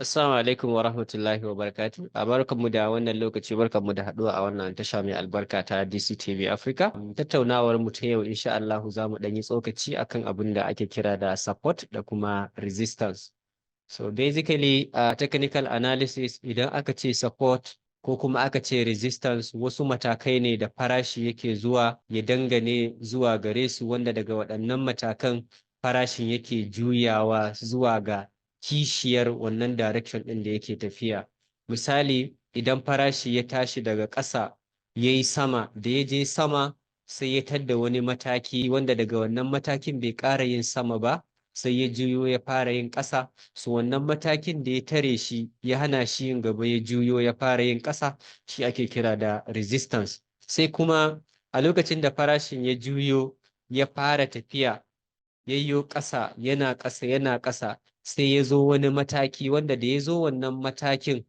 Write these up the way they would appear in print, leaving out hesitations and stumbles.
Assalamu alaikum wa rahmatullahi wa barakatuh. A barkanmu da wannan lokaci, barkanmu da haɗuwa a wannan tasha mai albarka ta DCTV Africa. Tattaunawar mu ta yau, insha Allahu, za mu ɗan yi tsokaci akan abin da ake kira da support da kuma resistance. So basically, technical analysis, idan aka ce support ko kuma aka ce resistance, wasu matakai ne da farashi yake zuwa ya dangane zuwa gare su, wanda daga waɗannan matakan farashin yake juyawa zuwa ga kishiyar wannan direction ɗin da yake tafiya. Misali, idan farashi ya tashi daga ƙasa ya yi sama, da ya je sama sai ya tadda wani mataki wanda daga wannan matakin bai ƙara yin sama ba, sai ya juyo ya fara yin ƙasa. So wannan matakin da ya tare shi, ya hana shi yin gaba, ya juyo ya fara yin ƙasa, shi ake kira da resistance. Sai kuma a lokacin da farashin ya juyo ya fara tafiya, yayyo ƙasa, yana ƙasa, yana ƙasa, sai ya zo wani mataki wanda da ya zo wannan matakin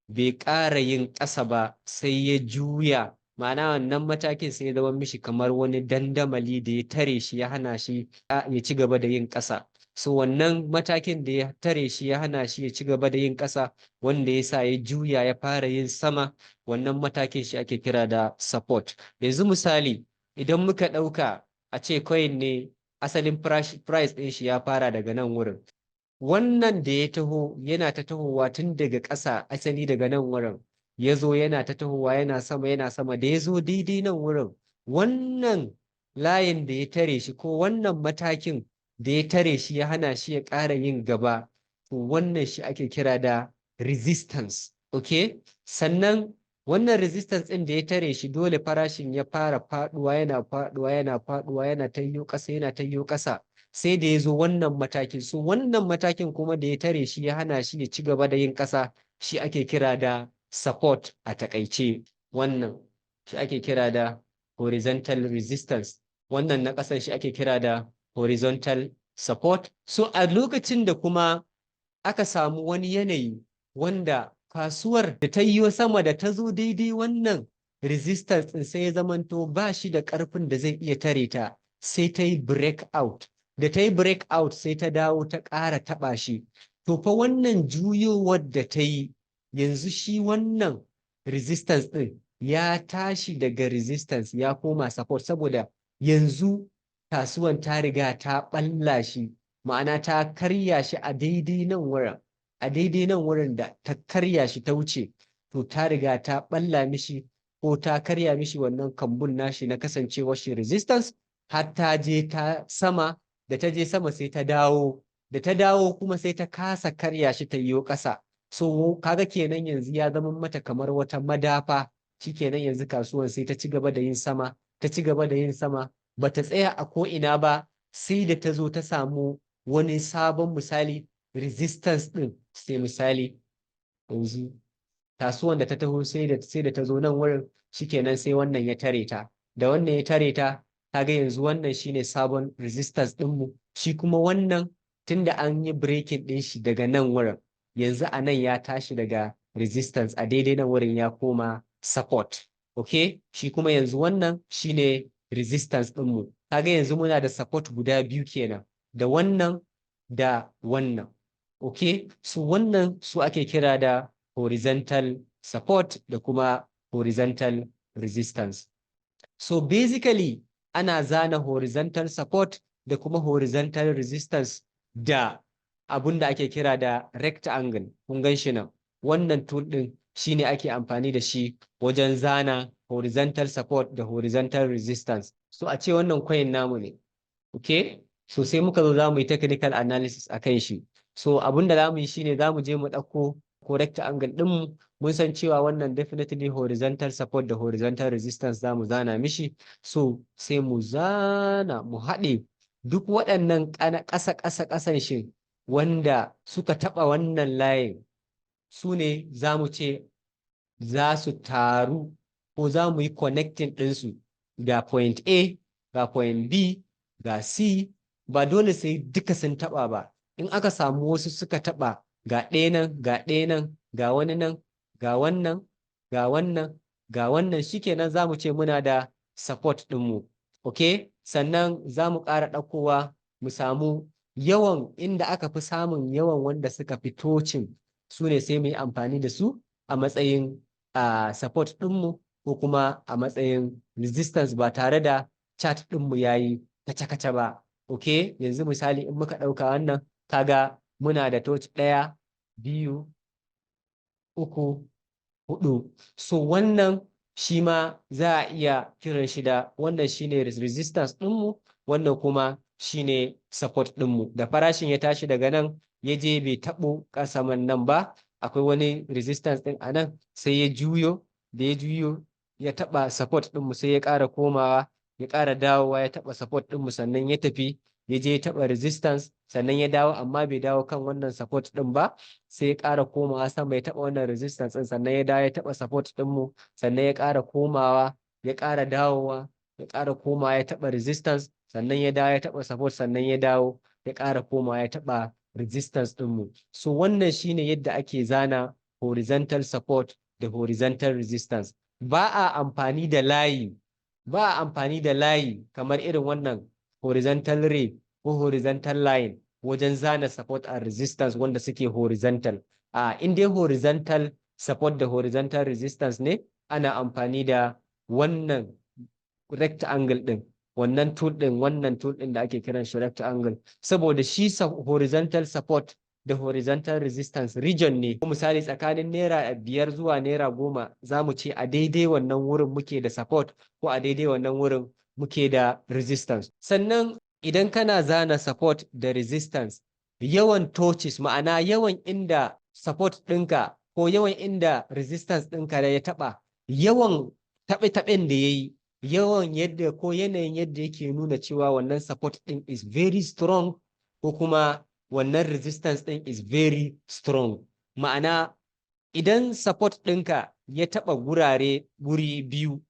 bai ƙara yin ƙasa ba, sai ya juya. Ma'ana, wannan matakin sai ya zama mishi kamar wani dandamali da ya tare shi, ya hana shi ya ci gaba da yin ƙasa. So wannan matakin da ya tare shi, ya hana shi ya ci gaba da yin ƙasa, wanda ya sa ya juya ya fara yin sama, wannan matakin shi ake kira da support. Yanzu misali, idan muka ɗauka a ce coin ne, asalin price ɗin shi ya fara daga nan wurin. Wannan da ya taho, yana ta tahowa tun daga ƙasa, asali daga nan wurin ya zo, yana ta tahowa, yana sama, yana sama. Da ya zo daidai nan wurin, wannan layin da ya tare shi ko wannan matakin da ya tare shi, ya hana shi ya ƙara yin gaba, to wannan shi ake kira da resistance. Okay, sannan wannan resistance ɗin da ya tare shi, dole farashin ya fara faɗuwa, yana faɗuwa, yana faɗuwa, yana tayyo ƙasa, yana tayyo ƙasa, sai da ya zo wannan matakin. So wannan matakin kuma da ya tare shi, ya hana shi ya ci gaba da yin ƙasa, shi ake kira da support. A takaice, wannan shi ake kira da horizontal resistance, wannan na ƙasan shi ake kira da horizontal support. So a lokacin da kuma aka samu wani yanayi wanda kasuwar da ta yi sama, da ta zo daidai wannan resistance ɗin, sai ya zamanto ba shi da ƙarfin da zai iya tare ta, sai ta yi break out. Da ta yi break out, sai ta dawo ta ƙara taɓa shi. To fa wannan juyowar da ta yi yanzu, shi wannan resistance ɗin ya tashi daga resistance ya koma support, saboda yanzu kasuwan ta riga ta ɓalla shi, ma'ana ta karya shi a daidai nan wurin. A daidai nan wurin da ta karya shi ta wuce, to ta riga ta ɓalla mishi ko ta karya mishi wannan kambun nashi na kasancewar shi resistance, har ta je ta sama. Da ta je sama sai ta dawo, da ta dawo kuma sai ta kasa karya shi ta yiwo ƙasa. So kaga kenan yanzu ya zama mata kamar wata madafa. Shikenan, yanzu kasuwan sai ta ci gaba da yin sama, ta ci gaba da yin sama, bata tsaya a ko ina ba, sai da ta zo ta samu wani sabon misali resistance ɗin. Sai misali yanzu kasuwan da ta taho, sai da ta zo nan wurin, shikenan sai wannan ya tare ta. Da wannan ya tare ta, kaga yanzu wannan shine sabon resistance ɗinmu. Shi kuma wannan, tunda an yi breaking ɗin shi daga nan wurin, yanzu a nan ya tashi daga resistance, a daidai nan wurin ya koma support. Okay, shi kuma yanzu wannan shine resistance ɗinmu. Kaga yanzu muna da support guda biyu kenan, da wannan da wannan. Okay, so wannan su ake kira da horizontal support da kuma horizontal resistance. So basically, ana zana horizontal support da kuma horizontal resistance da abun da ake kira da rectangle. Kun gan shi nan, wannan tool ɗin shine ake amfani da shi wajen zana horizontal support da horizontal resistance. So a ce wannan coin namu ne, okay, so sai muka zo za mu yi technical analysis a kan shi. So abun da za mu yi shine za mu je mu ɗauko ko rectangle ɗinmu. Mun san cewa wannan definitely horizontal support da horizontal resistance za mu zana mishi. So sai mu zana, mu haɗe duk waɗannan ƙasa ƙasa ƙasan shi wanda suka taɓa wannan layin, su ne za mu ce za su taru ko za mu yi connecting ɗinsu. Ga point A, ga point B, ga C. Ba dole sai duka sun taɓa ba. In aka samu wasu suka taɓa, ga ɗaya nan, ga ɗaya nan, ga wani nan, ga wannan, ga wannan, ga wannan, shikenan za mu ce muna da support ɗinmu. Okay, sannan za mu ƙara ɗaukowa mu samu yawan inda aka fi samun yawan wanda suka fi touching. Su ne sai mu yi amfani da su a matsayin support ɗinmu ko kuma a matsayin resistance, ba tare da chart ɗinmu ya yi kaca-kaca ba. Ok, yanzu misali in muka ɗauka wannan, kaga muna da touch ɗaya, biyu, uku, huɗu. So wannan shi ma za a iya kiran shi da wannan shine resistance ɗinmu, wannan kuma shine support ɗinmu. Da farashin ya tashi daga nan, ya je bai taɓo ƙasaman nan ba, akwai wani resistance ɗin a nan, sai ya juyo. Da ya juyo ya taɓa support ɗinmu, sai ya ƙara komawa, ya ƙara dawowa ya taɓa support ɗinmu, sannan ya tafi ya je ya taɓa resistance, sannan ya dawo, amma bai dawo kan wannan support ɗin ba, sai ya ƙara komawa sama ya taɓa wannan resistance ɗin, sannan ya dawo ya taɓa support ɗinmu, sannan ya ƙara komawa, ya ƙara dawowa, ya ƙara komawa ya taɓa resistance, sannan ya dawo ya taɓa support, sannan ya dawo ya ƙara komawa ya taɓa resistance ɗinmu. So wannan shine yadda ake zana horizontal support da horizontal resistance. Ba a amfani da layi, ba a amfani da layi kamar irin wannan horizontal ray ko horizontal line wajen zana support and resistance wanda suke horizontal. A in dai horizontal support da horizontal resistance ne, ana amfani da wannan rectangle ɗin, wannan tool ɗin, wannan tool ɗin da ake kiran shi rectangle, saboda shi horizontal support da horizontal resistance region ne. Misali, tsakanin ₦5 zuwa ₦10, za mu ce a daidai wannan wurin muke da support ko a daidai wannan wurin muke da resistance. Sannan idan kana zana support da resistance, yawan touches, ma'ana yawan inda support ɗinka ko yawan inda resistance ɗinka da ya taɓa, yawan taɓe-taɓen da ya yi, yawan yadda ko yanayin yadda yake nuna cewa wannan support ɗin is very strong ko kuma wannan resistance ɗin is very strong. Ma'ana, idan support ɗinka ya taɓa wurare wuri biyu,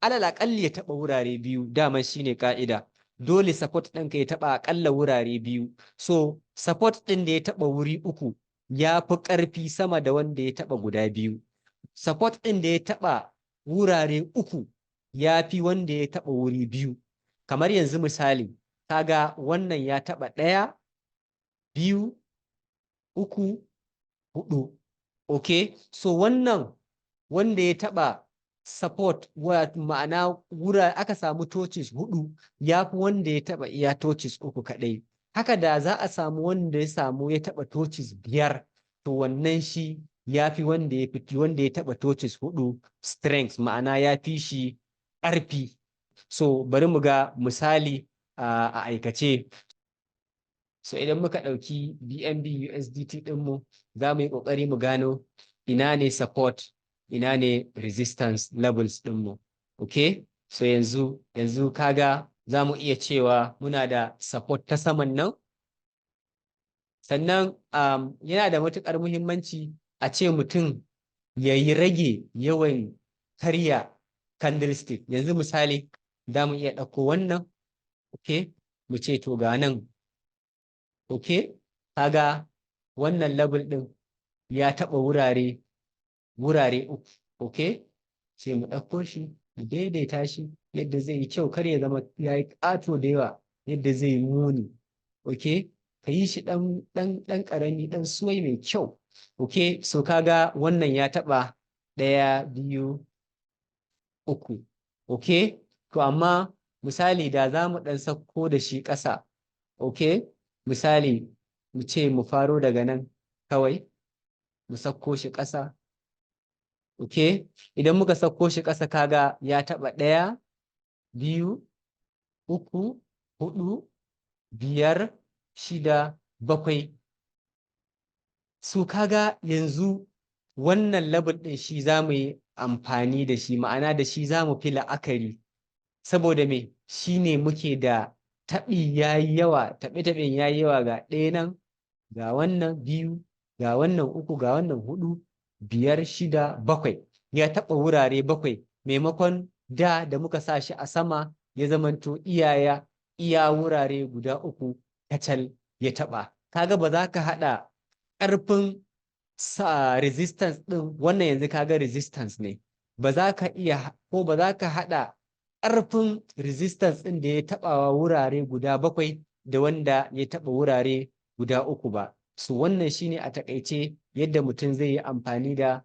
alal aƙalli ya taɓa wurare biyu, daman shine ƙa'ida, dole support ɗinka ya taɓa aƙalla wurare biyu. So support ɗin da ya taɓa wuri uku ya fi ƙarfi sama da wanda ya taɓa guda biyu. Support ɗin da ya taɓa wurare uku ya fi wanda ya taɓa wuri biyu. Kamar yanzu misali, kaga wannan ya taɓa ɗaya, biyu, uku, huɗu. Okay, so wannan wanda ya taɓa support, ma'ana wura aka samu touches huɗu, ya fi wanda ya taɓa iya touches uku kaɗai. Haka da za a samu wanda ya samu ya taɓa touches biyar, to wannan shi ya fi wanda ya taɓa touches huɗu strength, ma'ana ya fi shi ƙarfi. So bari mu ga misali a aikace. So idan muka ɗauki BNB USDT ɗinmu, za mu yi ƙoƙari mu gano ina ne support, ina ne resistance levels ɗinmu. Okay, so yanzu kaga za mu iya cewa muna da support ta saman nan. Sannan yana da matuƙar muhimmanci a ce mutum ya yi rage yawan karya candlestick. Yanzu misali, za mu iya ɗauko wannan, okay, mu ce to ga nan. Okay, kaga wannan level ɗin ya taɓa wurare uku. Okay, sai mu ɗauko shi, mu daidaita shi yadda zai yi kyau, kar ya zama ya yi ƙato da yawa yadda zai yi muni. Okay, ka yi shi ɗan ɗan ɗan ƙarami, ɗan suwai mai kyau. Okay, so kaga wannan ya taɓa ɗaya, biyu, uku. Okay, to amma misali da za mu ɗan sauko da shi ƙasa, okay, misali mu ce mu faro daga nan kawai, mu sauko shi ƙasa. Okay, idan muka sauko shi ƙasa, kaga ya taɓa ɗaya, biyu, uku, huɗu, biyar, shida, bakwai. So kaga yanzu wannan level ɗin shi za mu yi amfani da shi, ma'ana da shi za mu fi la'akari, saboda me? Shi ne muke da taɓi ya yi yawa, taɓe-taɓen ya yi yawa. Ga ɗaya nan, ga wannan biyu, ga wannan uku, ga wannan huɗu, biyar, shida, bakwai. Ya taɓa wurare bakwai, maimakon da da muka sa shi a sama ya zamanto iya wurare guda uku kacal ya taɓa. Kaga ba za ka haɗa ƙarfin sa resistance ɗin wannan, yanzu kaga resistance ne, ba za ka iya ko ba za ka haɗa ƙarfin resistance ɗin da ya taɓawa wurare guda bakwai da wanda ya taɓa wurare guda uku ba. So wannan shine a taƙaice yadda mutum zai yi amfani da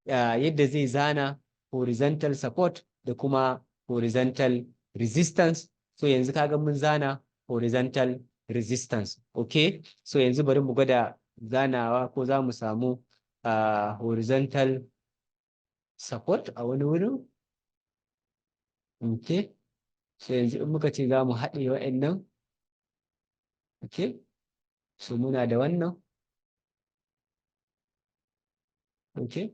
yadda zai zana horizontal support da kuma horizontal resistance. So yanzu kaga mun zana horizontal resistance. Okay, so yanzu bari mu gwada zanawa ko za mu samu horizontal support a wani wurin. Okay, so yanzu in muka ce za mu haɗe wa'annan, okay, so muna da wannan. Okay,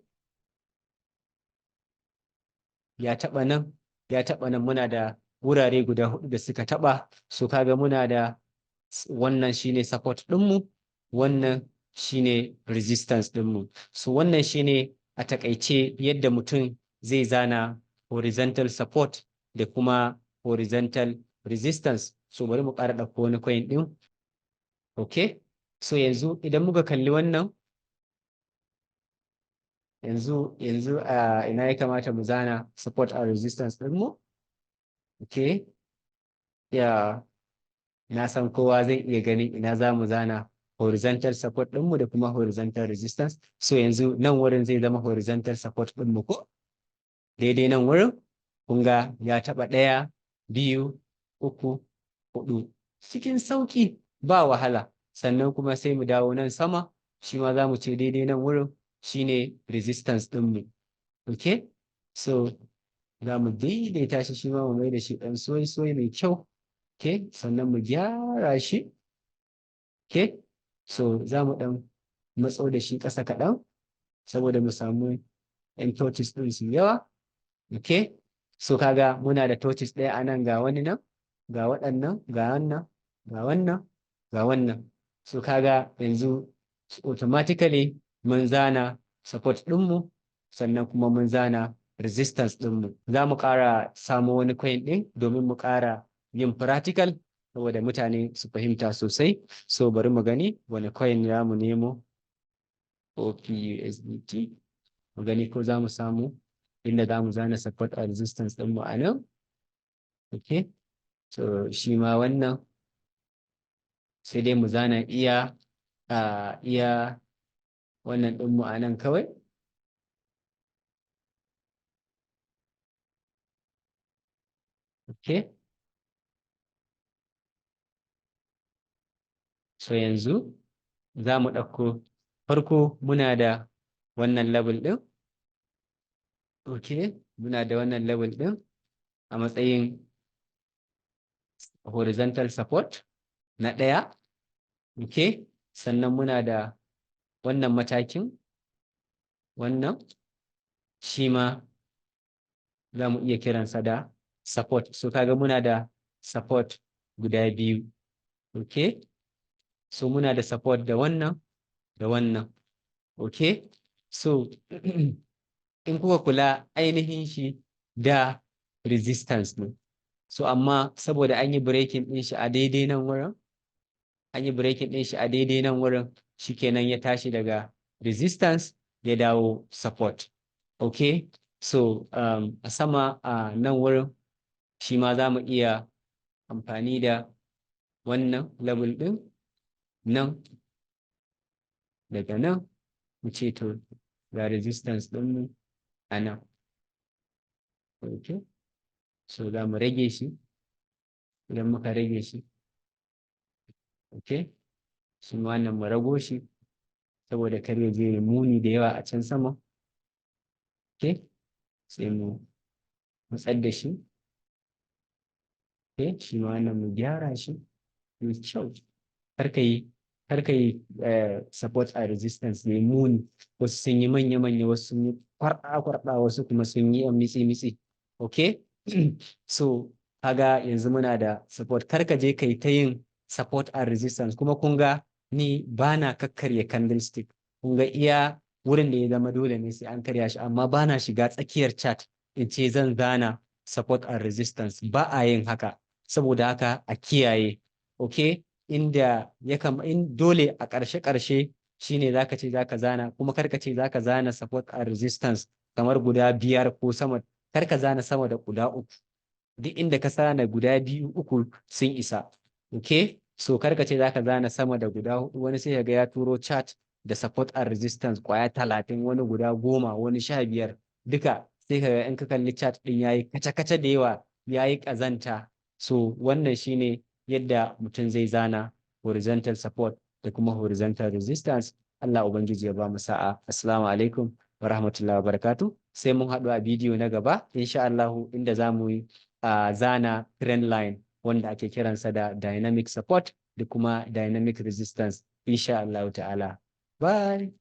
ya taɓa nan, ya taɓa nan, muna da wurare guda huɗu da suka taɓa. So kaga muna da wannan shine support ɗinmu, wannan shine resistance ɗinmu. So wannan shine a taƙaice yadda mutum zai zana horizontal support da kuma horizontal resistance. So bari mu ƙara ɗauko wani coin ɗin. Okay, so yanzu idan muka kalli wannan, yanzu a ina ya kamata mu zana support and resistance ɗinmu? Okay, ya na san kowa zai iya ganin ina za mu zana horizontal support ɗinmu da kuma horizontal resistance. So yanzu nan wurin zai zama horizontal support ɗinmu ko? Daidai nan wurin, kun ga ya taɓa 1, 2, 3, 4 cikin sauƙi, ba wahala. Sannan kuma sai mu dawo nan sama, shi ma za mu ce daidai nan wurin shine resistance ɗinmu. Okay, so za mu daidaita shi, shi ma mu mai da shi ɗan soyi-soyi mai kyau. Okay, sannan mu gyara shi. Okay, so za mu ɗan matso da shi ƙasa kaɗan saboda mu samu ‘yan touches ɗin su yawa. Okay, so kaga muna da touches ɗaya a nan, ga wani nan, ga waɗannan, ga wannan, ga wannan, ga wannan. So kaga yanzu automatically mun zana support ɗinmu, sannan kuma mun zana resistance ɗinmu. Za mu ƙara samo wani coin ɗin domin mu ƙara yin practical saboda mutane su fahimta sosai. So bari mu gani wani coin za mu nemo, OPUSDT, mu gani ko za mu samu inda za mu zana support and resistance ɗinmu a nan. Okay, so shi ma wannan sai dai mu zana iya wannan ɗinmu a nan kawai. Okay, so yanzu za mu ɗauko farko, muna da wannan level ɗin. Okay, muna da wannan level ɗin a matsayin horizontal support na ɗaya. Okay, sannan muna da wannan matakin, wannan shi ma za mu iya kiransa da support. So kaga muna da support guda biyu. Okay, so muna da support da wannan da wannan. Okay, so in kuka kula, ainihin shi da resistance ne. So amma saboda an yi breaking ɗin shi a daidai nan wurin, an yi breaking ɗin shi a daidai nan wurin, shikenan ya tashi daga resistance ya dawo support. Okay, so a sama a nan wurin shi ma za mu iya amfani da wannan level ɗin nan, daga nan mu ce to ga resistance ɗinmu a nan. Okay, so za mu rage shi. Idan muka rage shi, okay, shi ma wannan mu rago shi saboda kar ya je ya muni da yawa a can sama. Okay, sai mu matsar da shi. Okay, shi ma wannan mu gyara shi mai kyau. Kar ka yi support and resistance mai muni. Wasu sun yi manya-manya, wasu sun yi kwarɗa-kwarɗa, wasu kuma sun yi mitsi-mitsi. Okay, so kaga yanzu muna da support. Kar ka je kai ta yin support and resistance. Kuma kun ga ni bana kakkarya candlestick. Kun ga iya wurin da ya zama dole ne sai an karya shi, amma bana shiga tsakiyar chart in ce zan zana support and resistance. Ba a yin haka. Saboda haka a kiyaye. Okay, inda ya kama in dole a ƙarshe ƙarshe shine zaka ce zaka zana. Kuma kar ka ce zaka zana support and resistance kamar guda 5 ko sama. Kar ka zana sama da guda 3. Duk inda ka zana guda 2, 3 sun isa. Okay, so kar ka ce zaka zana sama da guda 4. Wani sai ya ga ya turo chart da support and resistance kwaya 30, wani guda 10, wani 15 duka. Sai ka ga in ka kalli chart ɗin, yayi kaca-kaca da yawa, yayi ƙazanta. So wannan shine yadda mutum zai zana horizontal support da kuma horizontal resistance. Allah Ubangiji ya ba mu sa'a. Assalamu alaikum wa rahmatullahi wa barakatuh. Sai mun haɗu a bidiyo na gaba insha Allahu, inda za mu yi zana trend line wanda ake kiransa da dynamic support da kuma dynamic resistance, insha Allahu ta'ala. Bye.